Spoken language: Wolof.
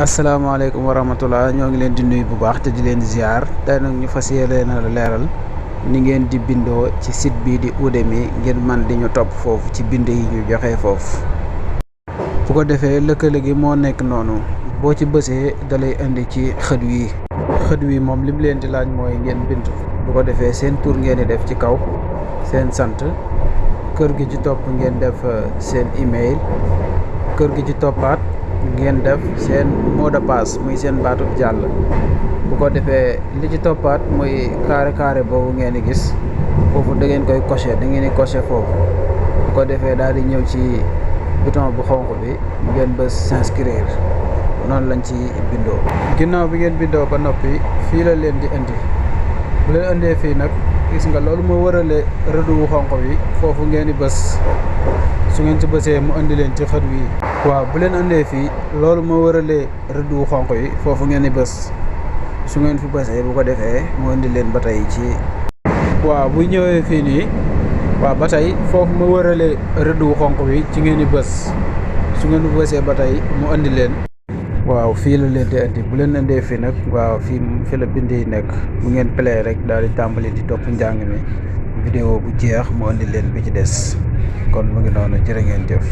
asalaamaaleykum wa rahmatullah ñoo ngi leen di nuyu bu baax te di leen ziar tey nag ñu fas yéene leeral ni ngeen di bindoo ci site bii di Udemy ngir man di ñu topp foofu ci bind yi ñu joxe foofu. bu ko defee lëkkale gi moo nekk noonu boo ci bësee dalay indi ci xët wi moom li mu leen di laaj mooy ngeen bind. bu ko defee seen tur ngeen di def ci kaw, seen sant, kër gi ci topp ngeen def seen email, kër gi ci toppaat ngeen def seen mot de passe muy seen baatu jàll. bu ko defee li ci toppaat muy carré boobu ngeen di gis foofu da ngeen koy coché foofu. bu ko defee daal di ñëw ci bouton bu xonq bi ngeen bës s'inscrire. noonu lañ ci bindoo. ginnaaw bi ngeen bindoo ba noppi fii la leen di indi. bu leen indee fii nag gis nga loolu moo wërale rëdd wu xonq bi foofu ngeen di bës. su ngeen ci bësee mu indi leen ci xët wi. waaw bu leen andee fii loolu moo wëralee rëdd wu xonq yi foofu ngeen di bës. su ngeen fi bësee bu ko defee mu indi leen ba tey ci. waaw bu ñëwee fii nii waaw ba tey foofu mu wëralee rëdd wu xonq bi ci ngeen di bës. su ngeen fi bësee ba tey mu indi leen. waaw fii la leen di indi bu leen indee fii nag waaw fi la bind yi nekk bu ngeen play rek daal di tàmbali di topp njàng mi vidéo bu jeex mu indi leen bi ci des kon mu ngi noonu jërë ngeen jëf.